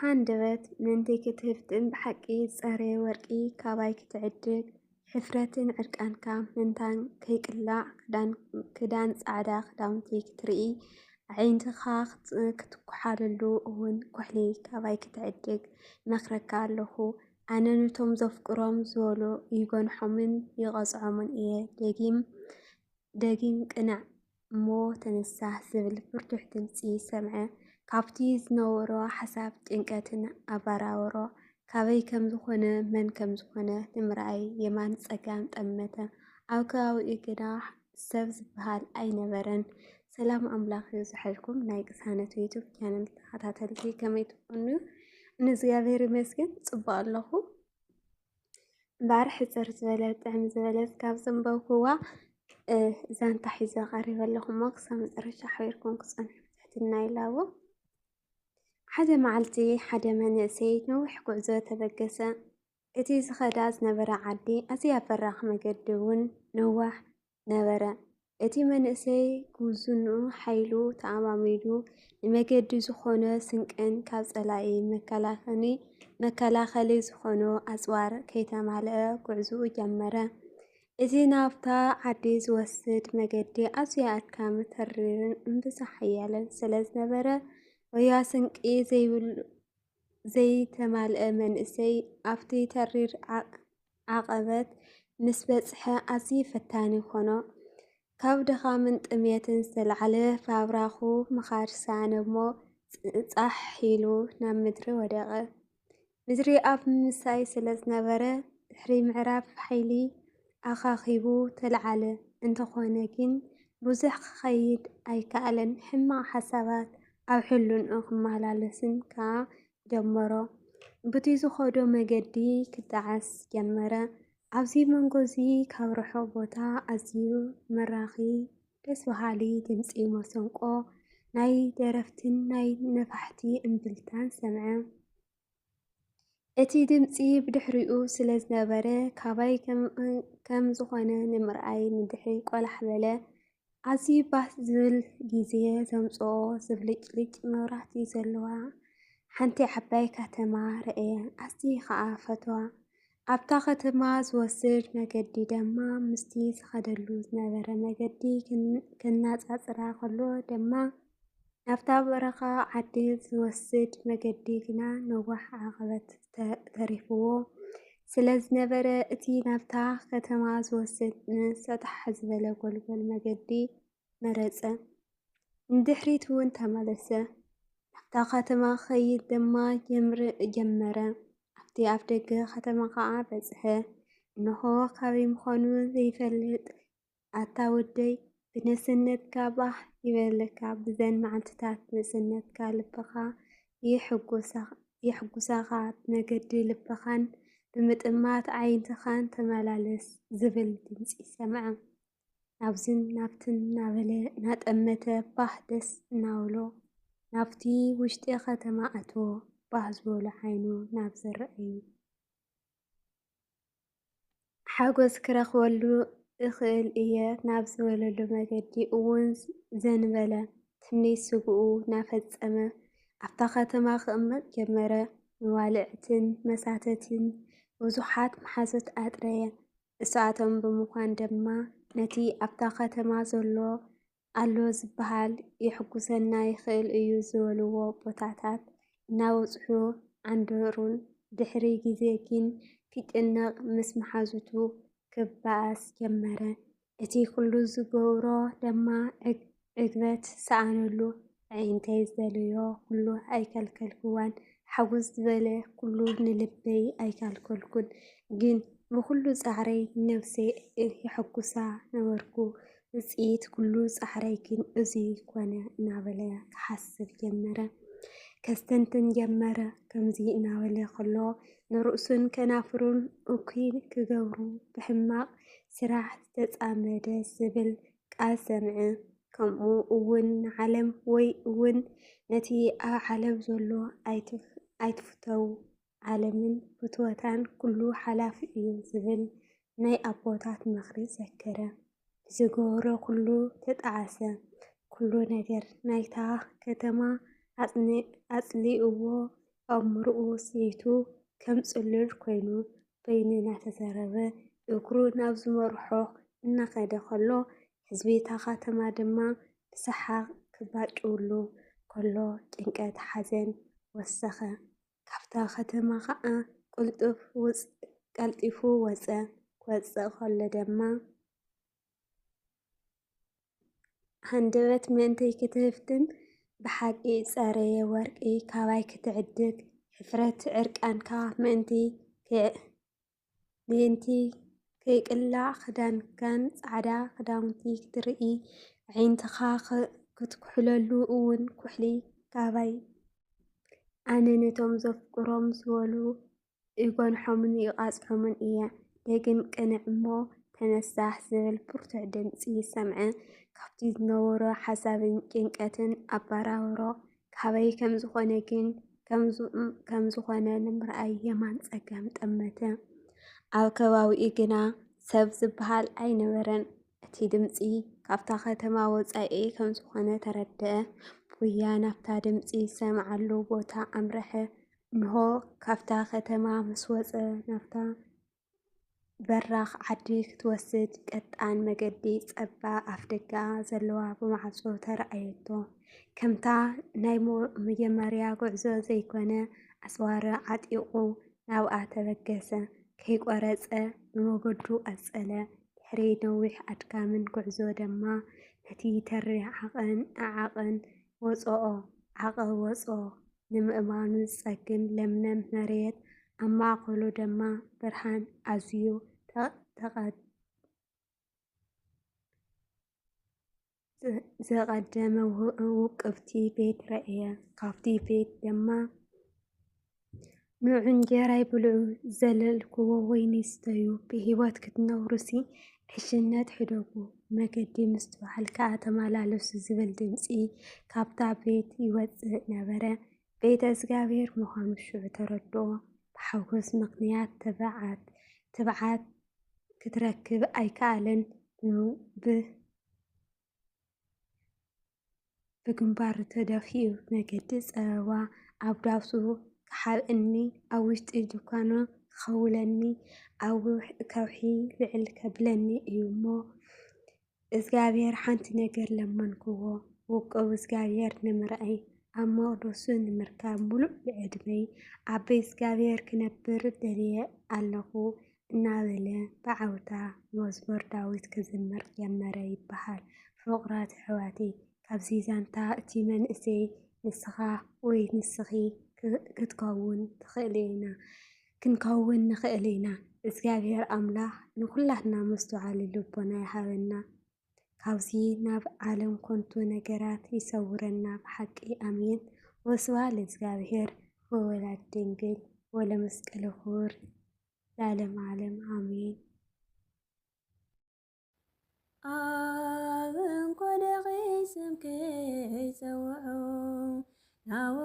ሃንደበት ምእንቲ ክትህፍጥም ብሓቂ ዝጸረየ ወርቂ ካባይ ክትዕድግ፣ ሕፍረትን ዕርቃንካ ምእንታን ከይቅላዕ ክዳን፣ ክዳን ጻዕዳ ክዳውንቲ ክትርኢ፣ ኣዒንትኻ ክት-፣ ክትኩሓለሉ እውን ኩሕሊ ካባይ ክትዕድግ እመኽረካ ኣለኹ። ኣነ ነቶም ዘፍቅሮም ዝበሉ ይጎንሖምን ይቐጽዖምን እየ። ደጊም ደጊም ቅናዕ እሞ ተነሳህ ዝብል ብርቱዕ ድምጺ ሰምዐ። ካብቲ ዝነበሮ ሓሳብ ጭንቀትን ኣባራወሮ ካበይ ከም ዝኾነ መን ከም ዝኾነ ንምርኣይ የማን ጸጋም ጠመተ። ኣብ ከባቢኡ ግና ሰብ ዝበሃል ኣይነበረን። ሰላም ኣምላኽ ይብዝሐልኩም ናይ ቅሳነት ዩቱብ ቻነል ተኸታተልቲ ከመይ ትኾኑ? ንእግዚኣብሔር ይመስገን ጽቡቕ ኣለኹ። እምበኣር ሕጽር ዝበለ ጥዕም ዝበለት ካብ ዘንበብክዋ ዛንታ ሒዘ ቀሪበ ኣለኹ እሞ ክሳብ መጨረሻ ሓቢርኩም ክጸንሑ ብትሕትና ይላቦ። ሓደ መዓልቲ ሓደ መንእሰይ ነዊሕ ጉዕዞ ተበገሰ። እቲ ዝኸዳ ዝነበረ ዓዲ ኣዝያ በራኽ መገዲ እውን ነዋሕ ነበረ። እቲ መንእሰይ ጉብዝንኡ ሓይሉ ተኣማሚዱ ንመገዲ ዝኾኖ ስንቅን ካብ ጸላኢ መከላኸሊ መከላኸሊ ዝኾኖ ኣጽዋር ከይተማልአ ጉዕዝኡ ጀመረ። እዚ ናብታ ዓዲ ዝወስድ መገዲ ኣዝዩ ኣድካሚ ተሪርን እምብዛ ሓያልን ስለ ዝነበረ ወያ ስንቂ ዘይብሉ ዘይተማልአ መንእሰይ ኣብቲ ተሪር ዓቐበት ምስ በጽሐ ኣዝዩ ፈታኒ ኾኖ። ካብ ድኻምን ጥምየትን ዝተላዕለ ፋብራኹ ምኻድ ሰኣነ እሞ ጻሕ ኢሉ ናብ ምድሪ ወደቐ። ምድሪ ኣብ ምምሳይ ስለ ዝነበረ ድሕሪ ምዕራፍ ሓይሊ ኣኻኺቡ ተላዓለ። እንተኾነ ግን ብዙሕ ክኸይድ ኣይከኣለን። ሕማቕ ሓሳባት ኣብ ሕልንኡ ክመላለስን ከኣ ጀመሮ። ብቲ ዝኸዶ መገዲ ክጠዓስ ጀመረ። ኣብዚ መንጎ እዚ ካብ ርሑቕ ቦታ ኣዝዩ መራኺ ደስ በሃሊ ድምጺ መሰንቆ ናይ ደረፍትን ናይ ነፋሕቲ እምብልታን ሰምዐ። እቲ ድምጺ ብድሕሪኡ ስለ ዝነበረ ካባይ ከም ዝኾነ ንምርኣይ ንድሕሪ ቆላሕ በለ። ኣዝዩ ባህ ዝብል ግዜ ዘምጽኦ ዝብልጭልጭ መብራህቲ ዘለዋ ሓንቲ ዓባይ ከተማ ረኣየ። ኣዝዩ ኸኣ ፈትዋ። ኣብታ ከተማ ዝወስድ መገዲ ደማ ምስቲ ዝኸደሉ ዝነበረ መገዲ ከነጻጽራ ከሎ ደማ ናብታ በረኻ ዓዲ ዝወስድ መገዲ ግና ነዋሕ ዓቐበት ተሪፍዎ ስለ ዝነበረ፣ እቲ ናብታ ከተማ ዝወስድ ንሰጣሕ ዝበለ ጎልጎል መገዲ መረጸ። ንድሕሪት እውን ተመለሰ። ናብታ ከተማ ክኸይድ ድማ ጀመረ። ኣብቲ ኣፍደገ ከተማ ኸኣ በጽሐ። እንሆ ካበይ ምዃኑ ዘይፈልጥ ኣታ ወደይ፣ ብንእስነትካ ባህ ይበለካ፣ ብዘን መዓልትታት ንእስነትካ ልብኻ የሕጉሳኻ፣ ብመገዲ ልብኻን ብምጥማት ኣዒንትኻን ተመላለስ ዝብል ድምጺ ሰምዐ። ናብዝን ናብትን እናበለ እናጠመተ ባህ ደስ እናበሎ ናብቲ ውሽጢ ከተማ ኣተወ። ባህ ዝበሎ ዓይኑ ናብ ዝረኣዩ ሓጎስ ክረኽበሉ እኽእል እየ ናብ ዝበለሉ መገዲ እውን ዘንበለ። ትምኒት ስግኡ እናፈጸመ ኣብታ ከተማ ክቕመጥ ጀመረ። መባልዕትን መሳተትን ብዙሓት መሓዙት ኣጥረየ። እሳቶም ብምዃን ድማ ነቲ ኣብታ ከተማ ዘሎ ኣሎ ዝበሃል የሕጉሰና ይኽእል እዩ ዝበልዎ ቦታታት እናበጽሑ ዓንደሩን ድሕሪ ግዜ ግን ክጭነቕ ምስ መሓዙቱ ክበኣስ ጀመረ። እቲ ኩሉ ዝገብሮ ደማ ዕግበት ሰኣነሉ። ኣዒንተይ ዝደለዮ ኩሉ ኣይከልከልክዋን፣ ሓጎስ ዝበለ ኩሉ ንልበይ ኣይከልከልኩን። ግን ብኹሉ ጻዕረይ ነብሰይ የሐጉሳ ነበርኩ። ውጽኢት ኩሉ ጻዕረይ ግን እዚ ኮነ እናበለ ክሓስብ ጀመረ። ከስተንትን ጀመረ። ከምዚ እናበለ ከሎ ንርእሱን ከናፍሩን እኩይ ክገብሩ ብሕማቕ ስራሕ ዝተጻመደ ዝብል ቃል ሰምዐ። ከምኡ እውን ንዓለም ወይ እውን ነቲ ኣብ ዓለም ዘሎ ኣይትፍ-፣ ኣይትፍተው። ዓለምን ፍትወታን ኩሉ ሓላፊ እዩ ዝብል ናይ ኣቦታት ምኽሪ ዘከረ። ዝገበሮ ኩሉ ተጣዓሰ። ኩሉ ነገር ናይታ ከተማ ኣጽኒ-፣ ኣጽሊእዎ ኣእምሮኡ ስኒቱ ከም ጽሉል ኮይኑ በይኑ እናተዛረበ እግሩ ናብ ዝመርሖ እናኸደ ከሎ፣ ህዝቢ እታ ከተማ ድማ ብሰሓቕ ክባጭውሉ ከሎ፣ ጭንቀት፣ ሓዘን ወሰኸ። ካብታ ከተማ ኸኣ ቅልጡፍ ውጽ-፣ ቀልጢፉ ወጸ። ክወጽእ ከሎ ድማ፣ ሃንደበት ምእንቲ ክትህፍትም ብሓቂ ጸረየ፣ ወርቂ ካባይ ክትዕድግ፣ ሕፍረት ዕርቃንካ ምእንቲ ክ-፣ ምእንቲ ከይቅላዕ፣ ክዳንካን ጻዕዳ ክዳውንቲ ክትርኢ፣ ኣዒንትኻ ክ-፣ ክትኩሕለሉ እውን ኩሕሊ ካባይ። ኣነ ነቶም ዘፍቅሮም ዝበሉ ይጎንሖምን ይቓጽዖምን እየ። ደግም ቅንዕ እሞ ተነሳሕ ዝብል ብርቱዕ ድምጺ ሰምዐ። ካብቲ ዝነበሮ ሓሳብን ጭንቀትን ኣበራብሮ ካበይ ከም ዝኾነ ግን፣ ከም ዝ-፣ ከም ዝኾነ ንምርኣይ የማን ጸጋም ጠመተ። ኣብ ከባቢኡ ግና ሰብ ዝበሃል ኣይነበረን። እቲ ድምጺ ካብታ ከተማ ወጻኢ ከም ዝኾነ ተረድአ። ጉያ ናብታ ድምጺ ዝሰምዓሉ ቦታ ኣምርሐ። እንሆ፣ ካብታ ከተማ ምስ ወጸ፣ ናብታ በራኽ ዓዲ ክትወስድ ቀጣን መገዲ ጸባ ኣፍደጋ ዘለዋ ብማዕጾ ተራእየቶ። ከምታ ናይ ሞ-፣ መጀመርያ ጉዕዞ ዘይኮነ፣ ኣጽዋር ዓጢቑ ናብኣ ተበገሰ። ከይቆረጸ ብመገዱ ቀጸለ። ድሕሪ ነዊሕ ኣድካምን ጉዕዞ ድማ፣ ነቲ ተሪር ዓቐን፣ ዓቐን ወጾኦ፣ ዓቐ ወጾ ንምእማኑ ዝጸግም ለምለም መሬት፣ ኣብ ማእከሉ ድማ ብርሃን ኣዝዩ ተ-፣ ተቐ-፣ ዝ-፣ ዘቐደመ ው-፣ ውቅብቲ ቤት ረእየ። ካብቲ ቤት ድማ "ንዑ እንጀራይ ብልዑ፣ ዘለልክዎ ወይኒ ስተዩ፣ ብህይወት ክትነብሩሲ ዕሽነት ሕደጉ፣ መገዲ ምስትውዓል ከኣ ተመላለሱ" ዝብል ድምጺ ካብታ ቤት ይወጽእ ነበረ። ቤተ እግዚኣብሔር ምዃኑ ሽዑ ተረድኦ። ብሓጎስ ምኽንያት ትብዓት፣ ትብዓት ክትረክብ ኣይከኣለን። ብ-፣ ብግንባሩ ተደፊኡ፣ መገዲ ጸበባ ኣብ ዳሱ ክሓብእኒ፣ ኣብ ውሽጢ ድኳኑ ክኸውለኒ፣ ኣብ ከውሒ ልዕል ከብለኒ እዩ እሞ፣ እግዚኣብሔር ሓንቲ ነገር ለመንክዎ፣ ውቁብ እግዚኣብሔር ንምርኣይ፣ ኣብ መቕደሱ ንምርካብ፣ ምሉእ ዕድመይ ኣብ ቤት እግዚኣብሔር ክነብር ደልየ ኣለኹ እናበለ ብዓውታ መዝሙር ዳዊት ክዝምር ጀመረ ይበሃል። ፍቑራት ኣሕዋተይ፣ ካብዚ ዛንታ እቲ መንእሰይ ንስኻ ወይ ንስኺ ክ-፣ ክትከውን ትኽእሊ ኢና፣ ክንከውን ንኽእል ኢና። እግዚኣብሔር ኣምላኽ ንኹላትና መስተውዓሊ ልቦና ይሃበና። ካብዚ ናብ ዓለም ከንቱ ነገራት ይሰውረና ብሓቂ። ኣሜን። ወስብሐት ለእግዚኣብሔር ወወላዲቱ ድንግል ወለመስቀሉ ክቡር ለዓለመ ዓለም። ኣሜን። ኣብ እንኮ ደቂ ስምኪ ይጸውዑ፣ ናብ